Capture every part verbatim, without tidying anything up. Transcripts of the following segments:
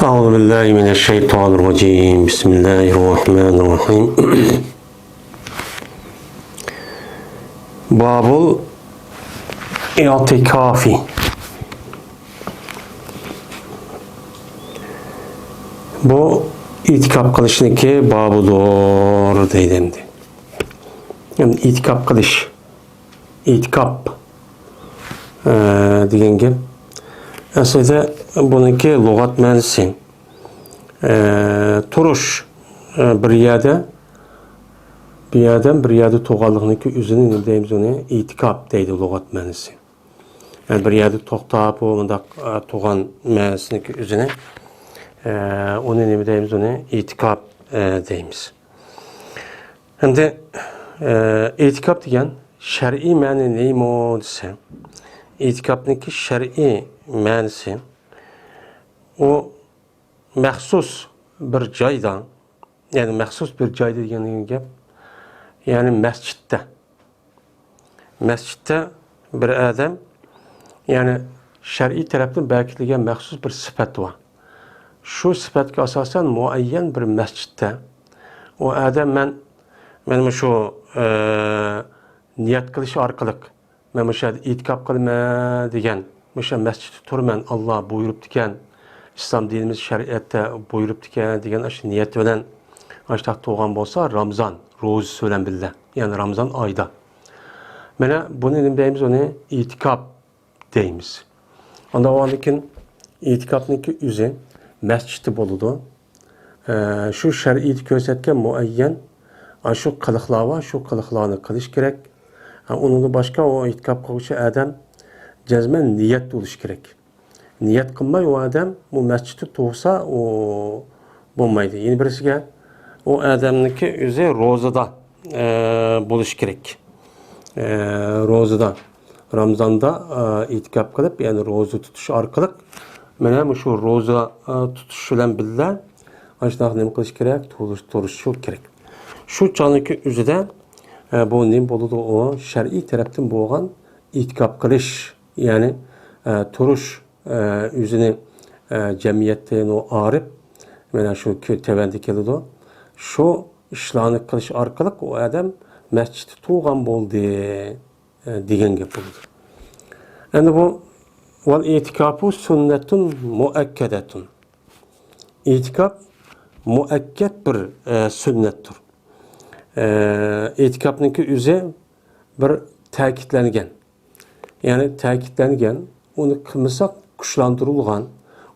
أعوذ بالله من الشيطان الرجيم. بسم الله الرحمن الرحيم. باب الاعتكاف. بۇ ئېتىكاپ قىلىشنىڭكى بابىدۇر دەيدۇ ئەمدى. يەنى ئېتىكاپ قىلىش. ئېتىكاپ، ئە، دېگەن گەپ. ئەسلىدە بۇنىڭكى لۇغەت مەنىسى، ئە، تۇرۇش، ئە، بىر يەردە، بىر يەردە، بىر يەردە تۇرغانلىقنىڭكى ئۆزىنى نېمە دەيمىز ئۇنى؟ ئېتىكاپ دەيدۇ لۇغەت مەنىسى. يەنى بىر يەردە توختاپ، ئۇ مۇنداق، ئە، تۇرغان مەنىسىنىڭكى ئۆزىنى، ئە، ئۇنى نېمە دەيمىز ئۇنى؟ ئېتىكاپ، ئە، دەيمىز. ئەمدى، ئە، ئېتىكاپ دېگەن شەرئىي مەنە نېمە دېسە، ئېتىكاپنىڭكى شەرئىي مەنىسى، ئۇ مەخسۇس بىر جايدا، يەنى مەخسۇس بىر جايدا دېگەن گەپ، يەنى مەسچىتتە. مەسچىتتە بىر ئادەم، يەنى شەرئىي تەرەپتىن بەكىتىلگەن مەخسۇس بىر سۈپەت بار. شۇ سۈپەتكە ئاساسەن مۇئەييەن بىر مەسچىتتە ئۇ ئادەم مەن، مەن مۇشۇ، ئە، نىيەت قىلىش ئارقىلىق مەن مۇشۇ يەردە ئېتىكاپ قىلىمەن دېگەن، مۇشۇ مەسچىتتە تۇرىمەن، ئاللا بۇيرۇپتىكەن، ئىسلام دىنىمىز شەرىئەتتە بۇيرۇپتىكەن دېگەن ئاشۇ نىيەت بىلەن ئاشۇنداق تۇرغان بولسا، رامزان روزىسى بىلەن بىللە، يەنى رامزان ئايدا. مانا بۇنى نېمە دەيمىز ئۇنى؟ ئېتىكاپ دەيمىز. ئاندىن كېيىن ئېتىكاپنىڭكى ئۆزى مەسچىتى بولىدۇ. ئە، شۇ شەرئىيدە كۆرسەتكەن مۇئەييەن، ئە، شۇ قىلىقلار بار، شۇ قىلىقلارنى قىلىش كېرەك. ئە، ئۇنىڭدىن باشقا ئۇ ئېتىكاپ قىلغۇچى ئادەم جەزمەن نىيەت بولۇشى كېرەك. نىيەت قىلماي ئۇ ئادەم بۇ مەسچىتتە تۇرسا، ئۇ بولمايدۇ. يەنە بىرسىگە، ئۇ ئادەمنىڭكى ئۆزى روزىدا، ئە، بولۇشى كېرەك. ئە، روزىدا، رامزاندا، ئە، ئېتىكاپ قىلىپ، يەنى روزا تۇتۇش ئارقىلىق، مانا مۇشۇ روزا، ئە، تۇتۇش بىلەن بىللە، ئاشۇنداق نېمە قىلىش كېرەك؟ تۇرۇش، تۇرۇشۇ كېرەك. شۇ چاغنىڭكى ئۆزىدە، ئە، بۇ نېمە بولىدۇ؟ ئۇ شەرئىي تەرەپتىن بولغان ئېتىكاپ قىلىش، يەنى، ئە، تۇرۇش، ئە، ئۆزىنى، ئە، جەمئىيەتتىن ئۇ ئايرىپ، مانا شۇ كۆ-، تۆۋەندە كېلىدۇ. شۇ ئىشلارنى قىلىش ئارقىلىق ئۇ ئادەم مەسچىتتە تۇرغان بولدى، ئە، دېگەن گەپ بولىدۇ. ئەمدى بۇ، ۋەل ئېتىكافۇ سۈننەتۇن مۇئەككەدەتۇن. ئېتىكاپ مۇئەككەد بىر، ئە، سۈننەتتۇر. ئە، ئېتىكاپنىڭكى ئۆزى بىر تەكىتلەنگەن. يەنى تەكىتلەنگەن، ئۇنى قىلمىساق كۈچلەندۈرۈلگەن،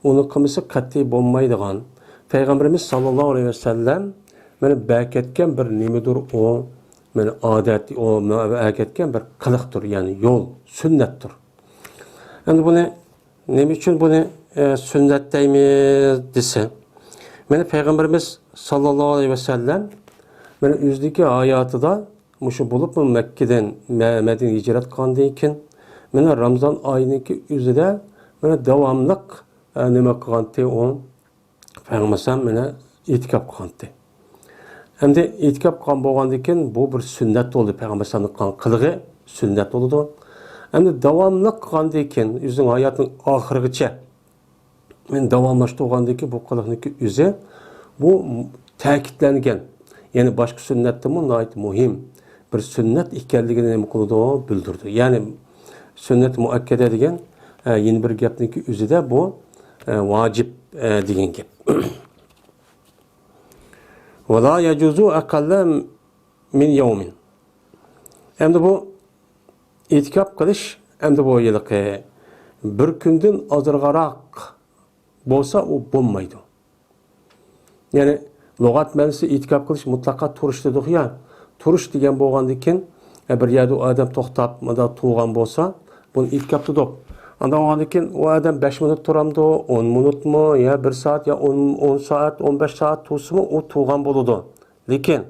ئۇنى قىلمىسا قەتئىي بولمايدىغان. پەيغەمبىرىمىز ساللاللاھۇ ئەلەيھى ۋەسەللەم مانا بەكەتكەن بىر نېمىدۇر ئۇ، مانا ئادەت، ئۇ بەكەتكەن بىر قىلىقتۇر، يەنى يول، سۈننەتتۇر. ئەمدى بۇنى نېمە ئۈچۈن بۇنى، ئە، سۈننەت دەيمىز دېسە، مانا پەيغەمبىرىمىز ساللاللاھۇ ئەلەيھى ۋەسەللەم مانا ئۆزىدىكى ھاياتىدا مۇشۇ بولۇپمۇ مەككىدىن مە-، مەدىنىگە ھىجرەت قىلغاندىن كېيىن، مانا رامزان ئايىنىڭكى ئۆزىدە مانا داۋاملىق، ئە، نېمە قىلغانتى ئۇ؟ پەيغەمبەر ئەلەيھىسسالام مانا ئېتىكاپ قىلغانتى. ئەمدى ئېتىكاپ قىلغان بولغاندىن كېيىن بۇ بىر سۈننەت بولدى. پەيغەمبەر ئەلەيھىسسالامنىڭ قىلغان قىلىقى سۈننەت بولىدۇ. ئەمدى داۋاملىق قىلغاندىن كېيىن، ئۆزىنىڭ ھاياتىنىڭ ئاخىرىغىچە داۋاملاشتۇرغاندىكى بۇ قىلىقنىڭكى ئۆزى، بۇ تەكىتلەنگەن، يەنى باشقا سۈننەتتىنمۇ ناھايىتى مۇھىم بىر سۈننەت ئىكەنلىكىنى نېمە قىلىدۇ؟ بىلدۈرىدۇ. يەنى سۈننەت مۇئەككەدە دېگەن، ئە، يەنە بىر گەپنىڭكى ئۆزىدە بۇ، ئە، ۋاجىپ، ئە، دېگەن گەپ. ۋەلا يەجۇزۇ ئەقەللە مىن يەۋمىن. ئەمدى بۇ ئېتىكاپ قىلىش، ئەمدى بۇ ھېلىقى بىر كۈندىن ئازراقراق بولسا، ئۇ بولمايدۇ. يەنى لۇغەت مەنىسى ئېتىكاپ قىلىش مۇتلەقا تۇرۇش دېدۇق يا. تۇرۇش دېگەن بولغاندىن كېيىن، ئە، بىر يەردە ئۇ ئادەم توختاپ، مۇنداق تۇرغان بولسا، بۇنى ئېتىكاپ دېدۇق. ئاندىن بولغاندىن كېيىن ئۇ ئادەم بەش مىنۇت تۇرامدۇ، ئون مىنۇتمۇ، يا بىر سائەت، يا ئون، ئون سائەت، ئون بەش سائەت تۇرسىمۇ، ئۇ تۇرغان بولىدۇ. لېكىن،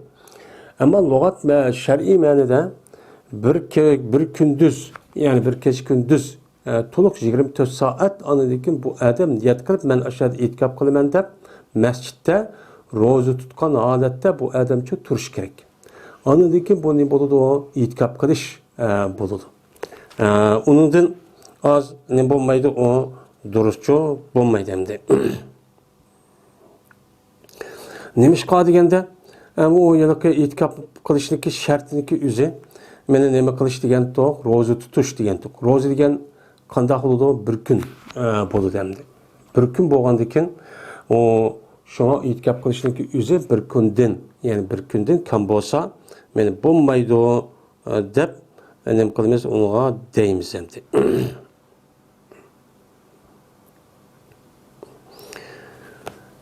ئەمما لۇغەت مە-، شەرئىي مەنىدە بىر كە-، بىر كۈندۈز، يەنى بىر كېچە كۈندۈز، ئە، تولۇق يىگىرمە تۆت سائەت، ئاندىن كېيىن بۇ ئادەم نىيەت قىلىپ، مەن ئاشۇ يەردە ئېتىكاپ قىلىمەن دەپ، مەسچىتتە روزا تۇتقان ھالەتتە بۇ ئادەم شۇ تۇرۇشى كېرەك. ئاندىن كېيىن بۇ نېمە بولىدۇ؟ ئېتىكاپ قىلىش، ئە، بولىدۇ. ئە، ئۇنىڭدىن ئاز نېمە بولمايدۇ؟ ئۇ دۇرۇسچۇ بولمايدۇ ئەمدى. نېمىشقا دېگەندە، ئە، ئۇ ھېلىقى ئېتىكاپ قىلىشنىڭكى شەرتىنىڭكى ئۆزى، مانا نېمە قىلىش دېگەنتۇق، روزا تۇتۇش دېگەنتۇق. روزا دېگەن قانداق بولىدۇ؟ بىر كۈن، ئە، بولىدۇ ئەمدى. بىر كۈن بولغاندىكىن، ئۇ شۇڭا ئېتىكاپ قىلىشنىڭكى ئۆزى بىر كۈندىن، يەنى بىر كۈندىن كەم بولسا، مانا بولمايدۇ، ئە، دەپ، نېمە قىلىمىز، ئۇنىڭغا دەيمىز ئەمدى.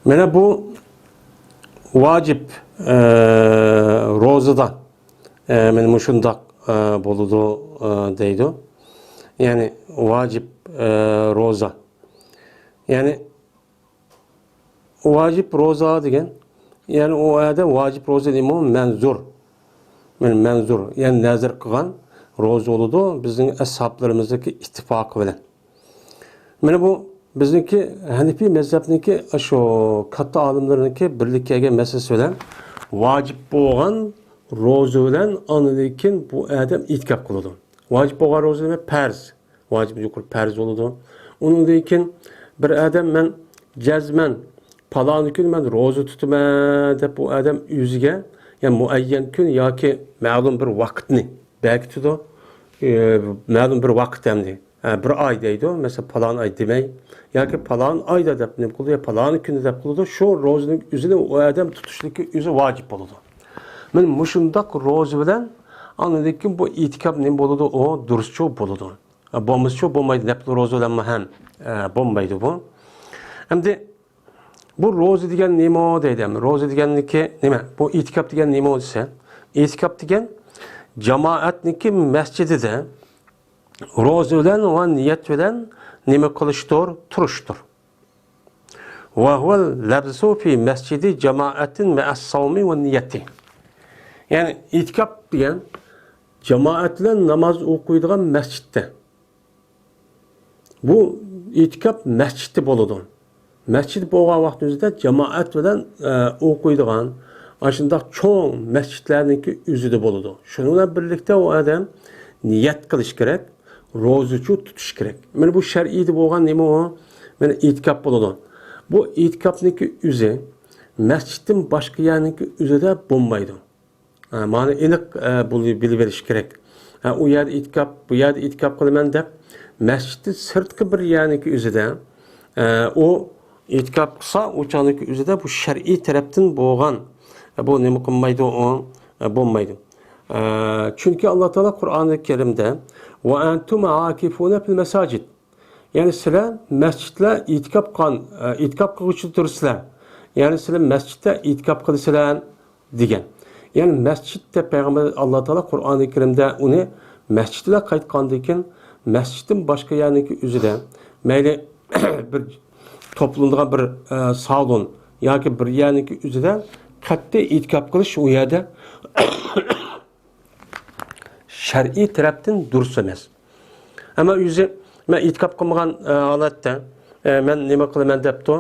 مانا بۇ ۋاجىپ، ئە، روزىدا، ئە، مانا مۇشۇنداق، ئە، بولىدۇ، ئە، دەيدۇ. يەنى ۋاجىپ، ئە، روزا. يەنى ۋاجىپ روزا دېگەن، يەنى ئۇ يەردە ۋاجىپ روزا دېمەيمۇ، مەنزۇر. مانا مەنزۇر، يەنى نەزىر قىلغان روزا بولىدۇ، بىزنىڭ ئەسھابلىرىمىزنىڭكى ئىتتىپاقى بىلەن. مانا بۇ بىزنىڭكى ھەنىفىي مەزھەپنىڭكى، شۇ كاتتا ئالىملىرىنىڭكى بىرلىككە كەلگەن مەسىلىسى بىلەن، ۋاجىپ بولغان روزا بىلەن ئاندىن كېيىن بۇ ئادەم ئېتىكاپ قىلىدۇ. ۋاجىپ بولغان روزا دېمەك پەرز. ۋاجىپ يۇقىرى پەرز بولىدۇ. ئۇنىڭدىن كېيىن بىر ئادەم مەن جەزمەن پالان كۈنى مەن روزا تۇتىمەن دەپ بۇ ئادەم ئۆزىگە، يەنى مۇئەييەن كۈن ياكى مەلۇم بىر ۋاقىتنى بەركىتىدۇ. ئى، مەلۇم بىر ۋاقىت ئەمدى. ئە، بىر ئاي دەيدۇ، مەسىلەن، پالان ئاي دېمەي. ياكى پالان ئايدا دەپ نېمە قىلىدۇ، يا پالان كۈنى دەپ قىلىدۇ. شۇ روزىنىڭ ئۆزىنى ئۇ ئادەم تۇتۇشلۇقى ئۆزى ۋاجىپ بولىدۇ. مانا مۇشۇنداق روزا بىلەن ئاندىن كېيىن بۇ ئېتىكاپ نېمە بولىدۇ؟ ئۇ دۇرۇسچۇ بولىدۇ. ئە، بولمىسىچۇ بولمايدۇ، نەپلى روزا بىلەنمۇ ھەم، ئە، بولمايدۇ بۇ. ئەمدى بۇ روزا دېگەن نېمە دەيدۇ. روزا دېگەننىكى نېمە؟ بۇ ئېتىكاپ دېگەن نېمە دېسە، ئېتىكاپ دېگەن جامائەتنىڭكى مەسچىتىدە روزا بىلەن ۋە نىيەت بىلەن نېمە قىلىشتۇر؟ تۇرۇشتۇر. وهو اللبث في مسجد جماعة مع الصوم والنية. يەنى ئېتىكاپ دېگەن جامائەت بىلەن ناماز ئوقۇيدىغان مەسچىتتە. بۇ ئېتىكاپ مەسچىتتە بولىدۇ. مەسچىت بولغان ۋاقتىمىزدا جامائەت بىلەن، ئە، ئوقۇيدىغان ئاشۇنداق چوڭ مەسچىتلەرنىڭكى ئۆزىدە بولىدۇ. شۇنىڭ بىلەن بىرلىكتە ئۇ ئادەم نىيەت قىلىش كېرەك، روزىچۇ تۇتۇش كېرەك. مانا بۇ شەرئىيدە بولغان نېمە ئۇ؟ مانا ئېتىكاپ بولىدۇ. بۇ ئېتىكاپنىڭكى ئۆزى مەسچىتتىن باشقا يەرنىڭكى ئۆزىدە بولمايدۇ. ھە، مانا ئېنىق، ئە، بۇنى بىلىۋېلىش كېرەك. ھە، ئۇ يەردە ئېتىكاپ، بۇ يەردە ئېتىكاپ قىلىمەن دەپ، مەسچىتتىن سىرتقى بىر يەرنىڭكى ئۆزىدە، ئە، ئۇ ئېتىكاپ قىلسا، ئۇ چاغنىڭكى ئۆزىدە بۇ شەرئىي تەرەپتىن بولغان، ئە، بۇ نېمە قىلمايدۇ، ئۇ، ئە، بولمايدۇ. ئە، چۈنكى ئاللا تائالا قۇرئانى كەرىمدە، وأنتم عاكفون في المساجد. يەنى سىلەر مەسچىتلەر ئېتىكاپ قىلغان، ئېتىكاپ قىلغۇچى تۇرسىلەر. يەنى سىلەر مەسچىتتە ئېتىكاپ قىلىسىلەر دېگەن. يەنى مەسچىت دەپ پەيغەمبەر، ئاللا تائالا قۇرئانى كەرىمدە ئۇنى مەسچىتلەر قايتقاندىن كېيىن مەسچىتتىن باشقا يەرنىڭكى ئۆزىدە، مەيلى بىر توپلىنىدىغان بىر، ئە، سالون ياكى بىر يەرنىڭكى ئۆزىدە قەتئىي ئېتىكاپ قىلىش ئۇ يەردە شەرئىي تەرەپتىن دۇرۇس ئەمەس. ئەمما ئۆزى، مەن ئېتىكاپ قىلمىغان، ئە، ھالەتتە، ئە، مەن نېمە قىلىمەن دەپتۇ.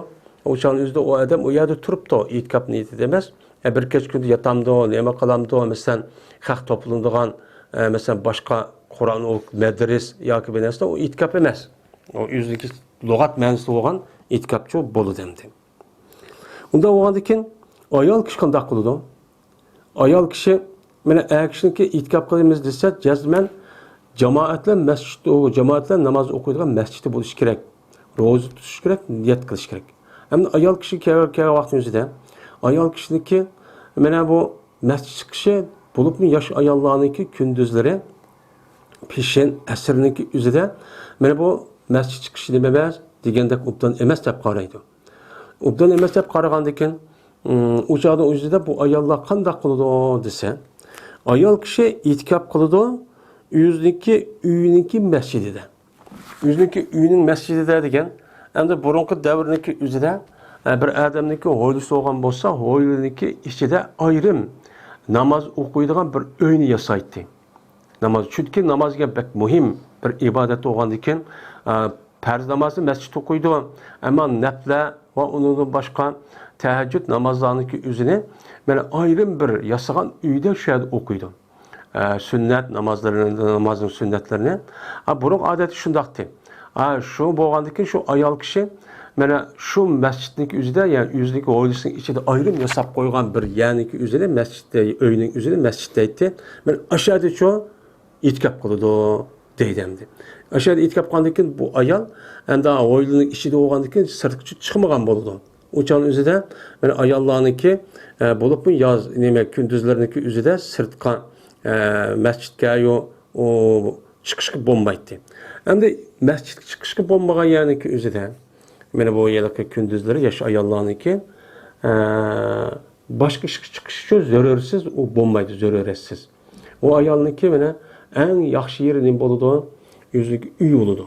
ئۇ چاغنىڭ ئۆزىدە ئۇ ئادەم ئۇ يەردە تۇرۇپتۇ. ئېتىكاپ نىيىتىدە ئەمەس. ئە، بىر كەچ كۈندە ياتامدۇ، نېمە قىلامدۇ، مەسىلەن، خەق توپلىنىدىغان، ئە، مەسىلەن، باشقا قۇرئان ئوقۇپ، مەدرىس ياكى بىر نەرسە، ئۇ ئېتىكاپ ئەمەس. ئۇ ئۆزىنىڭكى لۇغەت مەنىسىدە بولغان ئېتىكاپچۇ بولىدۇ ئەمدى. ئۇنداق بولغاندىن كېيىن ئايال كىشى قانداق قىلىدۇ؟ ئايال كىشى، مانا، ئەر كىشىنىڭكى ئېتىكاپ قىلىمىز دېسە، جەزمەن جامائەتلەر مەسچىت، جامائەتلەر ناماز ئوقۇيدىغان مەسچىتى بولۇشى كېرەك. روزا تۇتۇشى كېرەك، نىيەت قىلىشى كېرەك. ئەمدى ئايال كىشى كەل-، كەلگەن ۋاقتىمىزدا، ئايال كىشىنىڭكى، مانا بۇ مەسچىت چىقىشى، بولۇپمۇ ياش ئاياللارنىڭكى كۈندۈزلىرى، پېشىن، ئەسىرنىڭكى ئۆزىدە، مانا بۇ مەسچىت چىقىشى نېمە ئەمەس دېگەندەك ئوبدان ئەمەس دەپ قارايدۇ. ئوبدان ئەمەس دەپ قارىغاندىكىن، ئۇ چاغنىڭ ئۆزىدە بۇ ئاياللار قانداق قىلىدۇ دېسە، ئايال كىشى ئېتىكاپ قىلىدۇ ئۆزىنىڭكى ئۆيىنىڭكى مەسچىتىدە. ئۆزىنىڭكى ئۆيىنىڭ مەسچىتىدە دېگەن، ئەمدى بۇرۇنقى دەۋرنىڭكى ئۆزىدە، ئە، بىر ئادەمنىڭكى ھويلىسى بولغان بولسا، ھويلىنىڭكى ئىچىدە ئايرىم ناماز ئوقۇيدىغان بىر ئۆينى ياسايتتى. ناماز، چۈنكى ناماز دېگەن بەك مۇھىم بىر ئىبادەت بولغاندىكىن، ئە، پەرز نامازنى مەسچىتتە ئوقۇيدۇ، ئەمما نەپلە ۋە ئۇنىڭدىن باشقا تەھەججۇد نامازلارنىڭكى ئۆزىنى مانا ئايرىم بىر ياسىغان ئۆيدە شۇ يەردە ئوقۇيدۇ. ئە، سۈننەت نامازلىرىنى، نامازنىڭ سۈننەتلىرىنى. ئە، بۇرۇنقى ئادەتتە شۇنداقتى. ئە، شۇ بولغاندىكىن شۇ ئايال كىشى مانا شۇ مەسچىتنىڭكى ئۆزىدە، يەنى ئۆزىنىڭكى ھويلىسىنىڭ ئىچىدە ئايرىم ياساپ قويغان بىر يەرنىڭكى ئۆزىنى مەسچىت دەي-، ئۆينىڭ ئۆزىنى مەسچىت دەيتتى. مانا ئاشۇ يەردىچۇ ئېتىكاپ قىلىدۇ دەيدۇ ئەمدى. ئاشۇ يەردە ئېتىكاپ قىلغاندىن كېيىن بۇ ئايال ئەمدى ھويلىنىڭ ئىچىدە بولغاندىن كېيىن سىرتقىچە چىقمىغان بولىدۇ. ئۇ چاغنىڭ ئۆزىدە مانا ئاياللارنىڭكى، ئە، بولۇپمۇ ياز، نېمە، كۈندۈزلىرىنىڭكى ئۆزىدە سىرتقا، ئە، مەسچىتكە يو-، ئۇ چىقىشقا بولمايتتى. ئەمدى مەسچىتكە چىقىشقا بولمىغان يەرنىڭكى ئۆزىدە، مانا بۇ ھېلىقى كۈندۈزلىرى ياش ئاياللارنىڭكى، ئە، باشقا ئىشقا چىقىش ئۈچۈن زۆرۈرسىز ئۇ بولمايدۇ، زۆرۈرەتسىز. ئۇ ئايالنىڭكى مانا ئەڭ ياخشى يېرى نېمە بولىدۇ؟ ئۆزىنىڭكى ئۆي بولىدۇ.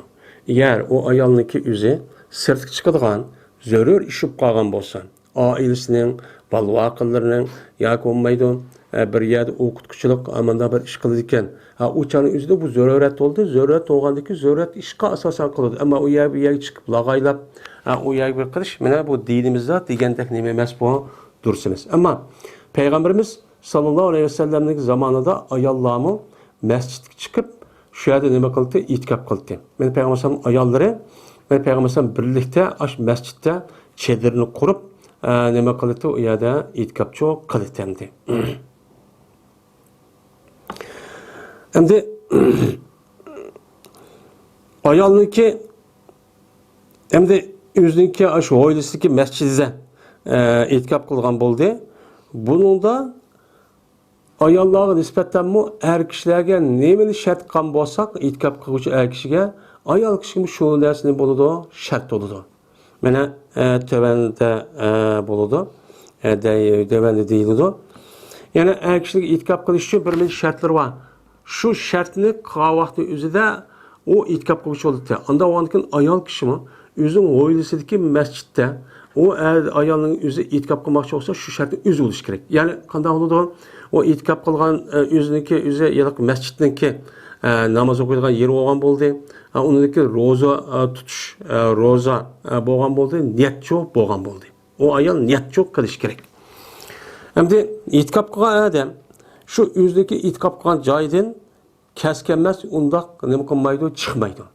ئەگەر ئۇ ئايالنىڭكى ئۆزى سىرتقا چىقىدىغان زۆرۈر ئىش بولۇپ قالغان بولسا، ئائىلىسىنىڭ، بالا-ۋاقىلىرىنىڭ ياكى بولمايدۇ، ئە، بىر يەردە ئوقۇتقۇچىلىق، ئە، مۇنداق بىر ئىش قىلىدىكەن. ھە، ئۇ چاغنىڭ ئۆزىدە بۇ زۆرۈرەت بولدى. زۆرۈرەت بولغاندىن كېيىن زۆرۈرەت ئىشقا ئاساسەن قىلىدۇ. ئەمما ئۇ يەر، بۇ يەرگە چىقىپ لاغايلاپ، ھە، ئۇ يەرگە بىر قىلىش، مانا بۇ دىنىمىزدا دېگەندەك نېمە ئەمەس بۇ، دۇرۇس ئەمەس. ئەمما پەيغەمبىرىمىز ساللاللاھۇ ئەلەيھى ۋەسەللەمنىڭ زامانىدا ئاياللارمۇ مەسچىتكە چىقىپ، شۇ يەردە نېمە قىلدى؟ ئېتىكاپ قىلدى. مانا پەيغەمبەر ئەلەيھىسسالام ئاياللىرى مانا پەيغەمبەر ئەلەيھىسسالام بىرلىكتە ئاشۇ مەسچىتتە چېدىرنى قۇرۇپ، ئە، نېمە قىلدى؟ ئۇ يەردە ئېتىكاپچۇ قىلىتەمدى. ئەمدى ئايالنىڭكى، ئەمدى ئۆزىنىڭكى ئاشۇ ھويلىسىدىكى مەسچىتىدە، ئە، ئېتىكاپ قىلغان بولدى. بۇنىڭدا ئاياللارغا نىسبەتەنمۇ ئەر كىشىلەرگە نېمىنى شەرت قىلغان بولساق، ئېتىكاپ قىلغۇچى ئەر كىشىگە، ئايال كىشىگىمۇ شۇ نەرسىنى بولىدۇ، شەرت بولىدۇ. مانا، ئە، تۆۋەندە، ئە، بولىدۇ. ئە، دەي-، تۆۋەندە دېيىلىدۇ. يەنە ئەر كىشىلەرگە ئېتىكاپ قىلىش ئۈچۈن بىر نەچچە شەرتلىرى بار. شۇ شەرتنى قىلغان ۋاقتى ئۆزىدە ئۇ ئېتىكاپ قىلغۇچى بولىدۇ. ئانداق بولغاندىكىن ئايال كىشىمۇ ئۆزىنىڭ ھويلىسىدىكى مەسچىتتە ئۇ ئەر، ئايالنىڭ ئۆزى ئېتىكاپ قىلماقچى بولسا، شۇ شەرتنى ئۆزى بولۇشى كېرەك. يەنى قانداق بولىدۇ؟ ئۇ ئېتىكاپ قىلغان، ئە، ئۆزىنىڭكى ئۆزى ياق مەسچىتنىڭكى، ئە، ناماز ئوقۇيدىغان يېرى بولغان بولدى. ئە، ئۇنىڭدىكى روزا، ئە، تۇتۇش، ئە، روزا، ئە، بولغان بولدى. نىيەتچۇ بولغان بولدى. ئۇ ئايال نىيەتچۇ قىلىش كېرەك. ئەمدى ئېتىكاپ قىلغان ئادەم شۇ ئۆزىنىڭكى ئېتىكاپ قىلغان جايىدىن كەس كەلمەس ئۇنداق نېمە قىلمايدۇ، چىقمايدۇ.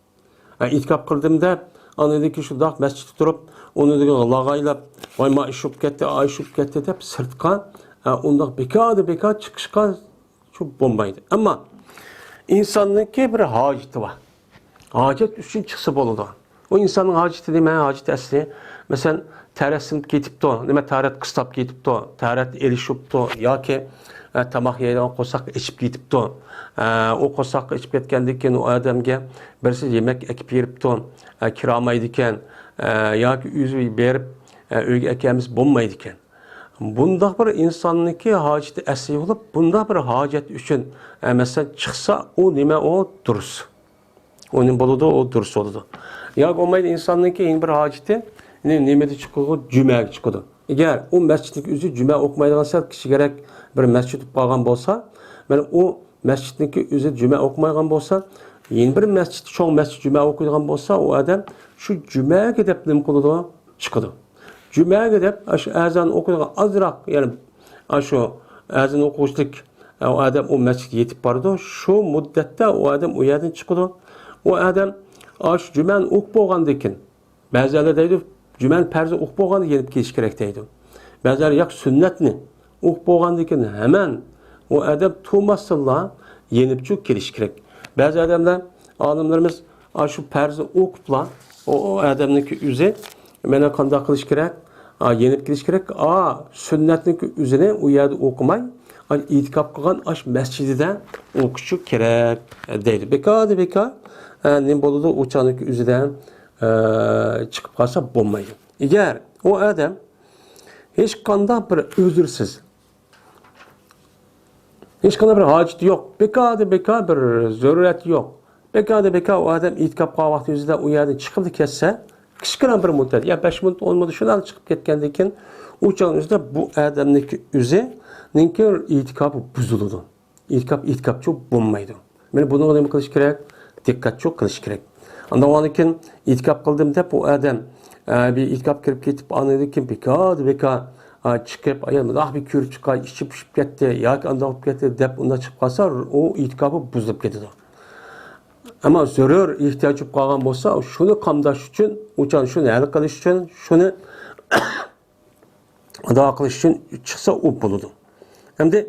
ھە، ئېتىكاپ قىلدىم دەپ، ئاندىن كېيىن شۇنداق مەسچىتتە تۇرۇپ، ئۇنى دېگەن لاغايلاپ، ۋاي، ما ئىش بولۇپ كەتتى، ئا ئىش بولۇپ كەتتى دەپ سىرتقا، ھە، ئۇنداق بىكاردىن بىكار چىقىشقا شۇ بولمايدۇ. ئەمما ئىنساننىڭكى بىر ھاجىتى بار. ھاجەت ئۈچۈن چىقسا بولىدۇ. ئۇ ئىنساننىڭ ھاجىتى نېمە؟ ھاجىتى ئەسلى، مەسىلەن، تەرەت سىنىپ كېتىپتۇ، نېمە، تەرەت قىستاپ كېتىپتۇ، تەرەت ئېلىشىپتۇ ياكى، ئە، تاماق يەيدىغان قورساق ئېچىپ كېتىپتۇ. ئە، ئۇ قورساق ئېچىپ كەتكەندىن كېيىن ئۇ ئادەمگە بىرسى يېمەك ئەكىپ بېرىپتۇ، ئە، كىرالمايدىكەن، ئە، ياكى ئۆزى بېرىپ، ئە، ئۆيگە ئەكەلمىسە بولمايدىكەن. بۇنداق بىر ئىنساننىڭكى ھاجىتى ئەسلى بولۇپ، بۇنداق بىر ھاجەت ئۈچۈن، ئە، مەسىلەن، چىقسا، ئۇ نېمە، ئۇ دۇرۇس. ئۇ نېمە بولىدۇ؟ ئۇ دۇرۇس بولىدۇ. ياكى بولمايدۇ، ئىنساننىڭكى يەنە بىر ھاجىتى، نېمىدە چىقىدۇ؟ جۈمەگە چىقىدۇ. ئەگەر ئۇ مەسچىتنىڭكى ئۆزى جۈمە ئوقۇمايدىغان سەل كىچىكرەك بىر مەسچىت بولۇپ قالغان بولسا، مانا ئۇ مەسچىتنىڭكى ئۆزى جۈمە ئوقۇمايدىغان بولسا، يەنە بىر مەسچىت، چوڭ مەسچىت جۈمە ئوقۇيدىغان بولسا، ئۇ ئادەم شۇ جۈمەگە دەپ نېمە قىلىدۇ؟ چىقىدۇ. جۈمەگە دەپ ئاشۇ ئەزان ئوقۇيدىغان ئازراق، يەنى ئاشۇ ئەزان ئوقۇغۇچىلىك ئۇ ئادەم ئۇ مەسچىتكە يېتىپ بارىدۇ. شۇ مۇددەتتە ئۇ ئادەم ئۇ يەردىن چىقىدۇ. ئۇ ئادەم ئاشۇ جۈمەنى ئوقۇپ بولغاندىن كېيىن، بەزىلەر دەيدۇ، جۈمەنى پەرزىنى ئوقۇپ بولغاندا يېنىپ كېلىش كېرەك دەيدۇ. بەزىلەر ياق، سۈننەتنى ئوقۇپ بولغاندىن كېيىن ھەمەن ئۇ ئادەم تۇرماستىنلا يېنىپچۇ كېلىش كېرەك. بەزى ئادەملەر، ئالىملىرىمىز ئاشۇ پەرزنى ئوقۇپلا، ئۇ، ئۇ ئادەمنىڭكى ئۆزى، مانا قانداق قىلىش كېرەك؟ ئا، يېنىپ كېلىش كېرەك. ئا، سۈننەتنىڭكى ئۆزىنى ئۇ يەردە ئوقۇماي، ئا، ئېتىكاپ قىلغان ئاش مەسچىتىدە ئوقۇشى كېرەك دەيدۇ. بىكاردىن بىكار، ئە، نېمە بولىدۇ؟ ئۇ چاغنىڭكى ئۆزىدە، ئە، چىقىپ قالسا بولمايدۇ. ئەگەر ئۇ ئادەم ھېچقانداق بىر ئۆزرسىز، ھېچقانداق بىر ھاجىتى يوق، بىكاردىن بىكار بىر زۆرۈرىيىتى يوق، بىكاردىن بىكار ئۇ ئادەم ئېتىكاپ قىلغان ۋاقتى ئۆزىدە ئۇ يەردىن چىقىپلا كەتسە، كىچىككىنە بىر مۇددەت، يا بەش مىنۇت، ئون مىنۇت شۇنداق چىقىپ كەتكەندىن كېيىن، ئۇ چاغنىڭ ئۆزىدە بۇ ئادەمنىڭكى ئۆزىنىڭكى ئېتىكاپى بۇزۇلىدۇ. ئېتىكاپ ئېتىكاپچۇ بولمايدۇ. مانا بۇنىڭغا نېمە قىلىش كېرەك؟ دىققەتچۇ قىلىش كېرەك. ئاندىن ئاندىن كېيىن ئېتىكاپ قىلدىم دەپ، ئۇ ئادەم، ئە، بىر ئېتىكاپ كىرىپ كېتىپ، ئاندىن كېيىن بىكار، بىكار، ئە، چىقىپ، ئايال مۇنداق بىر كۆرۈپ چىقاي، ئىچى پۇشۇپ كەتتى ياكى ئانداق بولۇپ كەتتى دەپ ئۇنداق چىقىپ قالسا، ئۇ ئېتىكاپى بۇزۇلۇپ كېتىدۇ. ئەمما زۆرۈر ئېھتىياج بولۇپ قالغان بولسا، شۇنى قامداش ئۈچۈن، ئۇچان شۇنى ھەل قىلىش ئۈچۈن، شۇنى ئادا قىلىش ئۈچۈن چىقسا، ئۇ بولىدۇ. ئەمدى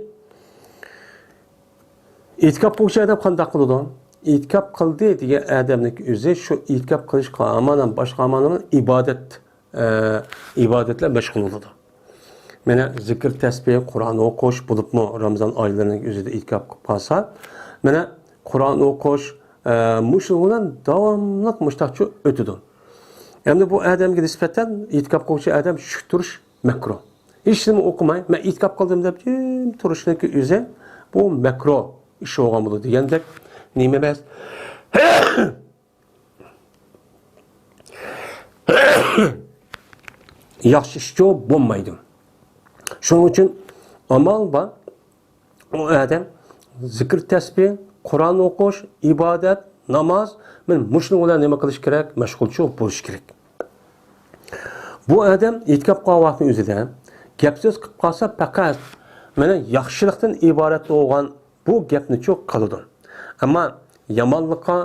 ئېتىكاپ قىلغۇچى ئادەم قانداق قىلىدۇ؟ ئېتىكاپ قىلدى دېگەن ئادەمنىڭ ئۆزى شۇ ئېتىكاپ قىلىشقا ھامان باشقا ھامان ئىبادەت، ئە، ئىبادەتلەر مەشغۇل بولىدۇ. مانا زىكىر تەسبىھ، قۇرئان ئوقۇش، بولۇپمۇ رامىزان ئايلىرىنىڭ ئۆزىدە ئېتىكاپ قىلىپ قالسا، مانا قۇرئان ئوقۇش، ئە، مۇشۇ بىلەن داۋاملىق مۇشتاقچۇ ئۆتىدۇ. ئەمدى بۇ ئادەمگە نىسبەتەن ئېتىكاپ قىلغۇچى ئادەم چۈشۈپ تۇرۇش مەكرۇھ. ھېچنېمە ئوقۇماي، مەن ئېتىكاپ قىلدىم دەپ جىم تۇرۇشنىڭكى ئۆزى بۇ مەكرۇھ ئىش بولغان بولىدۇ دېگەندەك نېمە ئەمەس. ياخشى ئىشچۇ بولمايدۇ. شۇنىڭ ئۈچۈن ئامال بار. ئۇ ئادەم زىكىر تەسبىھ، قۇرئان ئوقۇش، ئىبادەت، ناماز، مانا مۇشۇنىڭ بىلەن نېمە قىلىش كېرەك؟ مەشغۇلچۇ بولۇش كېرەك. بۇ ئادەم ئېتىكاپ قىلغان ۋاقىتنىڭ ئۆزىدە گەپ سۆز قىلىپ قالسا، پەقەت مانا ياخشىلىقتىن ئىبارەت بولغان بۇ گەپنىچۇ قىلىدۇ. ئەمما يامانلىققا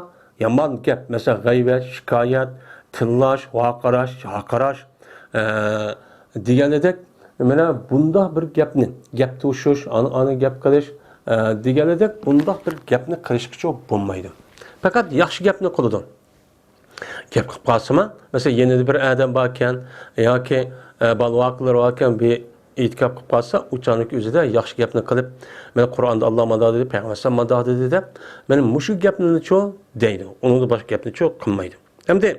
يامان گەپ، مەسىلەن، غەيۋەت، شىكايەت، تىللاش، ۋارقىراش، ھارقىراش، ئە، دېگەنىدەك، مانا بۇنداق بىر گەپنى، گەپ توشۇش، ئانا-ئانا گەپ قىلىش، ئە، دېگەنىدەك بۇنداق بىر گەپنى قىلىشقىچۇ بولمايدۇ. پەقەت ياخشى گەپنى قىلىدۇ. گەپ قىلىپ قالسىمۇ، مەسىلەن، يېنىدا بىر ئادەم باركەن ياكى، ئە، بالا-ۋاقىلىرى باركەن، بىر ئېتىكاپ قىلىپ قالسا، ئۇ چاغنىڭ ئۆزىدە ياخشى گەپنى قىلىپ، مانا قۇرئاندا ئاللا مانداق دېدى، پەيغەمبەر ئەلەيھىسسالام مانداق دېدى دەپ، مانا مۇشۇ گەپنىچۇ دەيدۇ. ئۇنىڭدىن باشقا گەپنىچۇ قىلمايدۇ. ئەمدى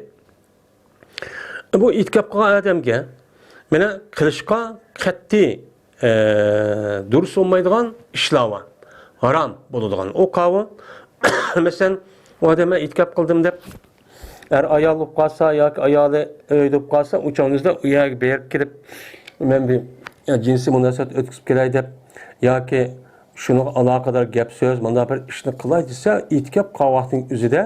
بۇ ئېتىكاپ قىلغان ئادەمگە مانا قىلىشقا قەتئىي، ئە، دۇرۇس بولمايدىغان ئىشلار بار. ھارام بولىدىغان. ئۇ قاۋۇ، مەسىلەن، ئۇ ئادەم مەن ئېتىكاپ قىلدىم دەپ، ئەر ئايال بولۇپ قالسا ياكى ئايالى ئۆيدە بولۇپ قالسا، ئۇ چاغنىڭىزدا ئۇ يەرگە بېرىپ كېلىپ، مەن بىر، ئە، جىنسىي مۇناسىۋەت ئۆتكۈزۈپ كېلەي دەپ ياكى شۇنىڭغا ئالاقىدار گەپ سۆز، مانداق بىر ئىشنى قىلاي دېسە، ئېتىكاپ قىلغان ۋاقتىنىڭ ئۆزىدە،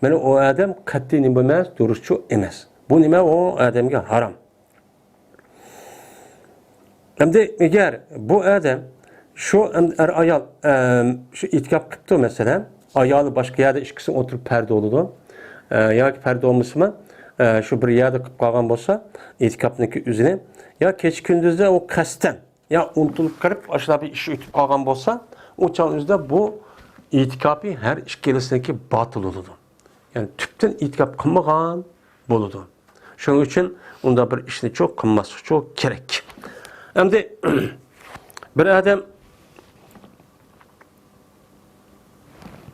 مانا ئۇ ئادەم قەتئىي نېمە ئەمەس، دۇرۇسچۇ ئەمەس. بۇ نېمە؟ ئۇ ئادەمگە ھارام. ئەمدى ئەگەر بۇ ئادەم شۇ ئەم-، ئەر-ئايال، ئەم، شۇ ئېتىكاپ قىپتۇ، مەسىلەن، ئايالى باشقا يەردە ئىككىسى ئولتۇرۇپ پەردە بولىدۇ. ئە، ياكى پەردە بولمىسىمۇ، ئە، شۇ بىر يەردە قىلىپ قالغان بولسا، ئېتىكاپنىڭكى ئۆزىنى، يا كېچە كۈندۈزدە ئۇ قەستەن، يا ئۇنتۇلۇپ قېلىپ، ئاشۇنداق بىر ئىش ئۆتۈپ قالغان بولسا، ئۇ چاغ ئۆزىدە بۇ ئېتىكاپى ھەر ئىككىلىسىنىڭكى باتىل بولىدۇ. يەنى تۈپتىن ئېتىكاپ قىلمىغان بولىدۇ. شۇنىڭ ئۈچۈن ئۇنداق بىر ئىشنىچۇ قىلماسلىقچۇ كېرەك. ئەمدى بىر ئادەم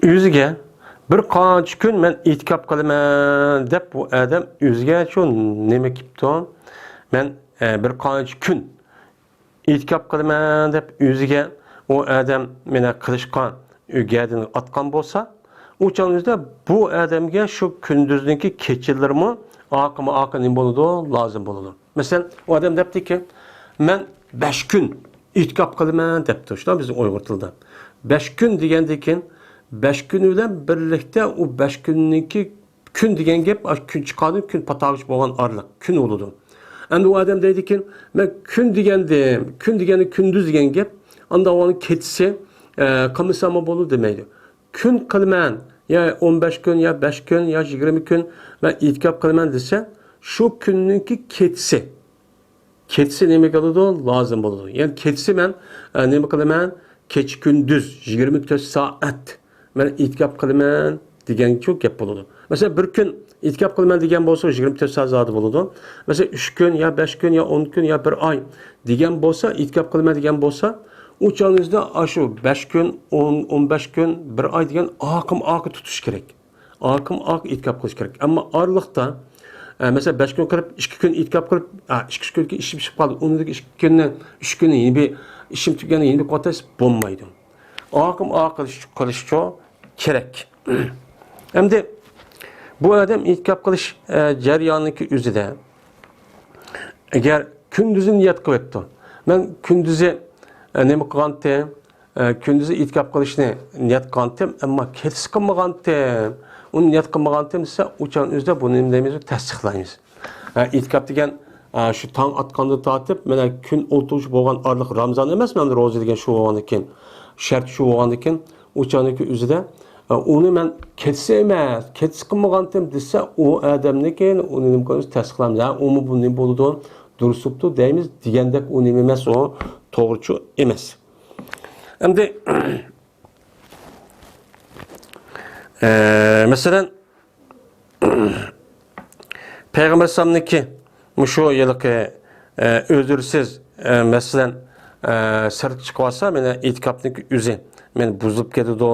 ئۆزىگە بىر قانچە كۈن مەن ئېتىكاپ قىلىمەن دەپ، بۇ ئادەم ئۆزىگەچۇ نېمە كېپتۇ؟ مەن، ئە، بىر قانچە كۈن ئېتىكاپ قىلىمەن دەپ ئۆزىگە ئۇ ئادەم مانا قىلىشقا ئۆگەدىن ئاتقان بولسا، ئۇ چاغنىڭ ئۆزىدە بۇ ئادەمگە شۇ كۈندۈزنىڭكى كېچىلىرىمۇ ئاقىمۇ ئاقى نېمە بولىدۇ؟ لازىم بولىدۇ. مەسىلەن، ئۇ ئادەم دەپتىكى، مەن بەش كۈن ئېتىكاپ قىلىمەن دەپتۇ. شۇنداق بىزنىڭ ئۇيغۇر تىلىدا. بەش كۈن دېگەندىن كېيىن، بەش كۈن بىلەن بىرلىكتە ئۇ بەش كۈننىڭكى كۈن دېگەن گەپ، ئاشۇ كۈن چىققاندىن كۈن پاتاغىچە بولغان ئارىلىق، كۈن بولىدۇ. ئەمدى ئۇ ئادەم دەيدىكەن، مەن كۈن دېگەندىم، كۈن دېگەندە كۈندۈز دېگەن گەپ، ئاندا ئۇنىڭ كېچىسى، ئە، قىلمىساممۇ بولىدۇ دېمەيدۇ. كۈن قىلىمەن، يا ئون بەش كۈن، يا بەش كۈن، يا يىگىرمە كۈن مەن ئېتىكاپ قىلىمەن دېسە، شۇ كۈننىڭكى كېچىسى. كېچىسى نېمە بولىدۇ؟ لازىم بولىدۇ. يەنى كېچىسى مەن، ئە، نېمە قىلىمەن؟ كېچە كۈندۈز يىگىرمە تۆت سائەت مەن ئېتىكاپ قىلىمەن دېگەنچۇ گەپ بولىدۇ. مەسىلەن، بىر كۈن ئېتىكاپ قىلىمەن دېگەن بولسا، يىگىرمە تۆت سائەت زادى بولىدۇ. مەسىلەن، ئۈچ كۈن يا بەش كۈن يا ئون كۈن يا بىر ئاي دېگەن بولسا، ئېتىكاپ قىلىمەن دېگەن بولسا، ئۇ چاغنىڭ ئۆزىدە ئاشۇ بەش كۈن، ئون، ئون بەش كۈن، بىر ئاي دېگەن ئاقىم ئاقى تۇتۇش كېرەك. ئاقىم ئاق ئېتىكاپ قىلىش كېرەك. ئەمما ئارىلىقتا، ئە، مەسىلەن، بەش كۈن قىلىپ، ئىككى كۈن ئېتىكاپ قىلىپ، ئە، ئىككى، ئۈچ كۈنكى ئىشىم چىقىپ قالدى. ئۇنىڭدىكى ئىككى كۈننى، ئۈچ كۈننى يەنە بىر ئىشىم تۈگىگەندە يەنە بىر قىلىۋاتىسىز، بولمايدۇ. ئاقىم ئاق قىلىش، قىلىشچۇ كېرەك. ئەمدى بۇ ئادەم ئېتىكاپ قىلىش، ئە، جەريانىدىكى ئۆزىدە ئەگەر كۈندۈزى نىيەت قىلىۋەپتۇ، مەن كۈندۈزى، ئە، نېمە قىلغانتىم؟ ئە، كۈندۈزى ئېتىكاپ قىلىشنى نىيەت قىلغانتىم، ئەمما كېچىسى قىلمىغانتىم. ئۇنى نىيەت قىلمىغانتىم دېسە، ئۇ چاغنىڭ ئۆزىدە بۇنى نېمە دەيمىز؟ تەستىقلايمىز. ئە، ئېتىكاپ دېگەن، ئە، شۇ تاڭ ئاتقاندىن تارتىپ، مانا كۈن ئولتۇرۇش بولغان ئارىلىق رامىزان ئەمەسمۇ ئەمدى روزا دېگەن شۇ بولغاندىن كېيىن، شەرت شۇ بولغاندىن كېيىن، ئۇ چاغنىڭكى ئۆزىدە، ئۇنى مەن كېتىسى ئەمەس، كېتىسى قىلمىغانتىم دېسە، ئۇ ئادەمنىكى ئۇنى نېمە قىلىمىز، تەستىقلايمىز. ھە، ئۇمۇ بۇ نېمە بولىدۇ، دۇرۇس بوپتۇ دەيمىز دېگەندەك ئۇ نېمە ئەمەس، ئۇ توغرىچۇ ئەمەس. ئەمدى، ئە، مەسىلەن، پەيغەمبەر ئەلەيھىسسالامنىڭكى مۇشۇ ھېلىقى، ئە، ئۆزرىسىز، ئە، مەسىلەن، ئە، سىرتقا چىقىۋالسا، مانا ئېتىكاپنىڭكى ئۆزى مانا بۇزۇلۇپ كېتىدۇ،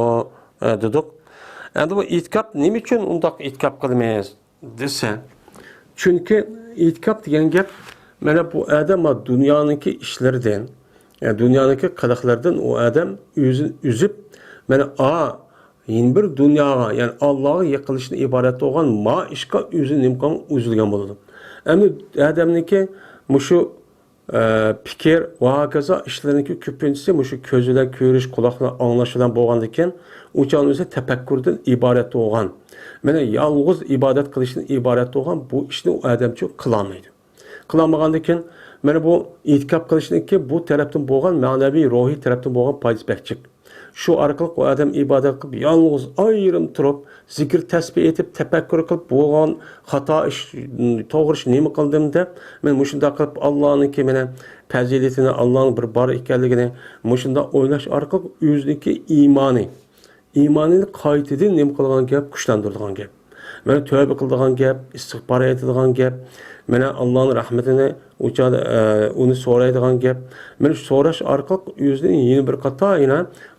ئە، دېدۇق. ئەمدى بۇ ئېتىكاپ نېمە ئۈچۈن ئۇنداق ئېتىكاپ قىلىمىز دېسە، چۈنكى ئېتىكاپ دېگەن گەپ، مانا بۇ ئادەم دۇنيانىڭكى ئىشلىرىدىن، ئە، دۇنيانىڭكى قىلىقلىرىدىن ئۇ ئادەم ئۆزىنى ئۈزۈپ، مانا ئا، يەنە بىر دۇنياغا، يەنى ئاللاغا يېقىنلىشىشتىن ئىبارەت بولغان ما ئىشقا ئۆزىنى نېمە قىلغان، ئۈزۈلگەن بولىدۇ. ئەمدى ئادەمنىڭكى مۇشۇ، ئە، پىكىر ۋە ھاكازا ئىشلىرىنىڭكى كۆپىنچىسى مۇشۇ كۆز بىلەن كۆرۈش، قۇلاق بىلەن ئاڭلاش بىلەن بولغاندىكىن، ئۇ چاغنىڭ ئۆزى تەپەككۇردىن ئىبارەت بولغان، مانا يالغۇز ئىبادەت قىلىشتىن ئىبارەت بولغان بۇ ئىشنى ئۇ ئادەمچۇ قىلالمايدۇ. قىلالمىغاندىكىن، مانا بۇ ئېتىكاپ قىلىشنىڭكى بۇ تەرەپتىن بولغان مەنىۋى، روھىي تەرەپتىن بولغان پايدىسى بەك جىق. شۇ ئارقىلىق ئۇ ئادەم ئىبادەت قىلىپ، يالغۇز ئايرىم تۇرۇپ، زىكىر تەسبىھ ئېيتىپ، تەپەككۇر قىلىپ، بولغان خاتا ئىش، توغرا ئىش نېمە قىلدىم دەپ، مەن مۇشۇنداق قىلىپ، ئاللانىڭكى مانا پەزىلىتىنى، ئاللانىڭ بىر بار ئىكەنلىكىنى مۇشۇنداق ئويلاش ئارقىلىق ئۆزىنىڭكى ئىمانى، ئىمانىنى قايتىدىن نېمە قىلىدىغان گەپ، كۈچلەندۈرىدىغان گەپ. مانا تۆبە قىلىدىغان گەپ، ئىستىغپار ئېيتىدىغان گەپ، مانا ئاللانىڭ رەھمىتىنى ئۇ چاغدا، ئە، ئۇنى سورايدىغان گەپ. مانا شۇ سوراش ئارقىلىق ئۆزىنى يەنە بىر قاتا يەنە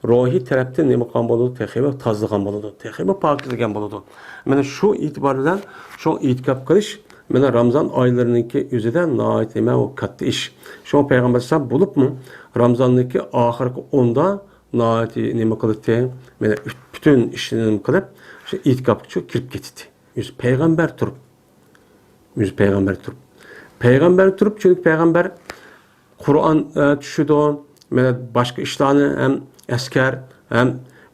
روھىي تەرەپتىن نېمە قىلغان بولىدۇ، تېخىمۇ تازىلىغان بولىدۇ، تېخىمۇ پاكىزلىگەن بولىدۇ. مانا شۇ ئېتىبار بىلەن شۇ ئېتىكاپ قىلىش مانا رامزان ئايلىرىنىڭكى ئۆزىدە ناھايىتى نېمە، ئۇ كاتتا ئىش. شۇڭا پەيغەمبەر ئەلەيھىسسالام بولۇپمۇ رامزاننىڭكى ئاخىرقى ئوندا ناھايىتى نېمە قىلاتتى؟ مانا پۈتۈن ئىشنى نېمە قىلىپ، شۇ ئېتىكاپقا كىرىپ كېتەتتى. ئۆزى پەيغەمبەر تۇرۇپ. ئۆزى پەيغەمبەر تۇرۇپ. پەيغەمبەر تۇرۇپ، چۈنكى پەيغەمبەر قۇرئان، ئە، چۈشىدۇ، مانا باشقا ئىشلارنى ھەم ئەسكەر، ھەم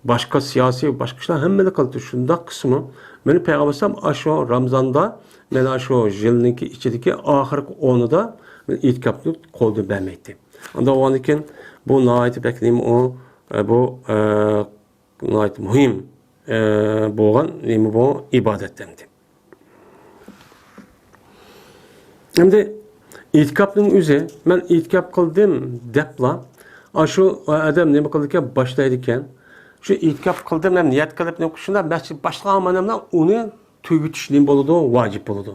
باشقا سىياسىي، باشقا ئىشلار ھەممىنى قىلىدۇ. شۇنداق قىلسىمۇ، مانا پەيغەمبەر ئەلەيھىسسالام ئاشۇ رامزاندا، مانا شۇ يىلنىڭكى ئىچىدىكى ئاخىرقى ئونىدا ئېتىكاپنى قولدىن بەرمەيتتى. ئانداق بولغاندىكىن، بۇ ناھايىتى بەك نېمە ئۇ، ئە، بۇ، ئە، ناھايىتى مۇھىم، ئە، بولغان نېمە بۇ ئىبادەت ئەمدى. ئەمدى ئېتىكاپنىڭ ئۆزى، مەن ئېتىكاپ قىلدىم دەپلا، ئاشۇ ئادەم نېمە قىلىدىكەن، باشلايدىكەن. شۇ ئېتىكاپ قىلدىم، مەن نىيەت قىلىپ، نېمە قىلىپ، شۇنداق مەسچىت باشلىغان مانا ئۇنى تۈگىتىش نېمە بولىدۇ؟ ۋاجىپ بولىدۇ.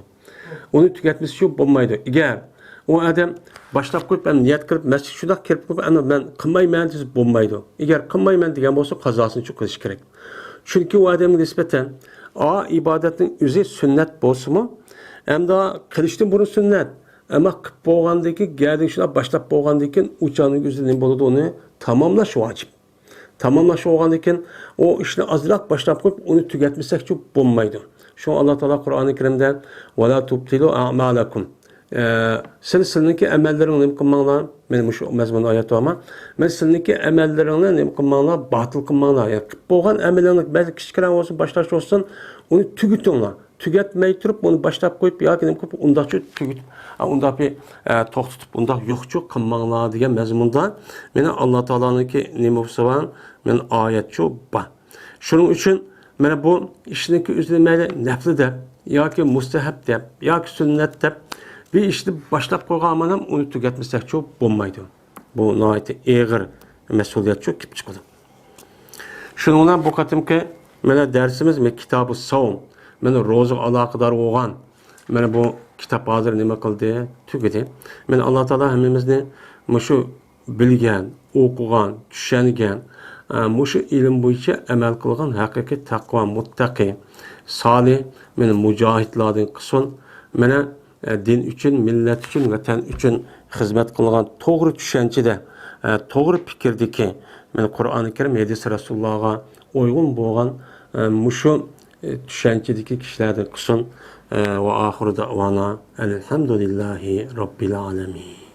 ئۇنى تۈگەتمىسىچۇ بولمايدۇ. ئەگەر ئۇ ئادەم باشلاپ قويۇپ، ئەمدى نىيەت قىلىپ، مەسچىتكە شۇنداق كىرىپ قويۇپ، ئەمدى مەن قىلمايمەن دېسە بولمايدۇ. ئەگەر قىلمايمەن دېگەن بولسا، قازاسىنىچۇ قىلىش كېرەك. چۈنكى ئۇ ئادەمگە نىسبەتەن ئا ئىبادەتنىڭ ئۆزى سۈننەت بولسىمۇ، ئەمدى قىلىشتىن بۇرۇن سۈننەت، ئەمما قىلىپ بولغاندىن كېيىن، گەدىن شۇنداق باشلاپ بولغاندىن كېيىن، ئۇ چاغنىڭ ئۆزىدە نېمە بولىدۇ؟ ئۇنى تاماملاش ۋاجىپ. تاماملاش بولغاندىن كېيىن، ئۇ ئىشنى ئازراق باشلاپ قويۇپ، ئۇنى تۈگەتمىسەكچۇ بولمايدۇ. شۇڭا ئاللا تائالا قۇرئانى كەرىمدە، «ۋەلا تۇبتىلۇ ئەمالەكۇم.» ئە، سىلەر سىلىنىڭكى ئەمەللىرىڭنى نېمە قىلماڭلار. مانا مۇشۇ مەزمۇندا ئايەت بارمۇ؟ مەن سىلىنىڭكى ئەمەللىرىڭنى نېمە قىلماڭلار، باتىل قىلماڭلار. يەنى قىلىپ بولغان ئەمىلىڭنى، بەزى كىچىككىنە بولسۇن، باشلاشتا بولسۇن، ئۇنى تۈگىتىڭلار. تۈگەتمەي تۇرۇپ، ئۇنى باشلاپ قويۇپ ياكى نېمە قىلىپ، ئۇنداقچۇ تۈگىتىپ، ئۇنداق بىر، ئە، توختىتىپ، ئۇنداق يوقچۇ قىلماڭلار دېگەن مەزمۇندا مانا ئاللا تائالانىڭكى نېمە بولسا بار، مانا ئايەتچۇ بار. شۇنىڭ ئۈچۈن مانا بۇ ئىشنىڭكى ئۆزىنى مەيلى نەپلى دەپ ياكى مۇستەھەب دەپ ياكى سۈننەت دەپ بىر ئىشنى باشلاپ قويغان بىلەن ئۇنى تۈگەتمىسەكچۇ بولمايدۇ. بۇ ناھايىتى ئېغىر مەسئۇلىيەتچۇ كېلىپ چىقىدۇ. شۇنىڭ بىلەن بۇ قېتىمقى مانا دەرسىمىز مانا كىتابۇ ساۋم، مانا روزىغا ئالاقىدار بولغان مانا بۇ كىتاب ھازىر نېمە قىلدى؟ تۈگىدى. مانا ئاللا تائالا ھەممىمىزنى مۇشۇ بىلگەن، ئوقۇغان، چۈشەنگەن، ئە، مۇشۇ ئىلىم بويىچە ئەمەل قىلغان ھەقىقىي تەقۋا، مۇتتەقى، سالىھ، مانا مۇجاھىدلاردىن قىلسۇن. مانا، ئە، دىن ئۈچۈن، مىللەت ئۈچۈن، ۋەتەن ئۈچۈن خىزمەت قىلغان توغرا چۈشەنچىدە، ئە، توغرا پىكىردىكى، مانا قۇرئانى كەرىم، ھەدىسى رەسۇلۇللاغا ئۇيغۇن بولغان، ئە، مۇشۇ، ئە، چۈشەنچىدىكى كىشىلەردىن قىلسۇن. ئە، ۋە ئاخىرۇ دەئۋانا ئەلھەمدۇلىللاھى رەببىل ئالەمىن.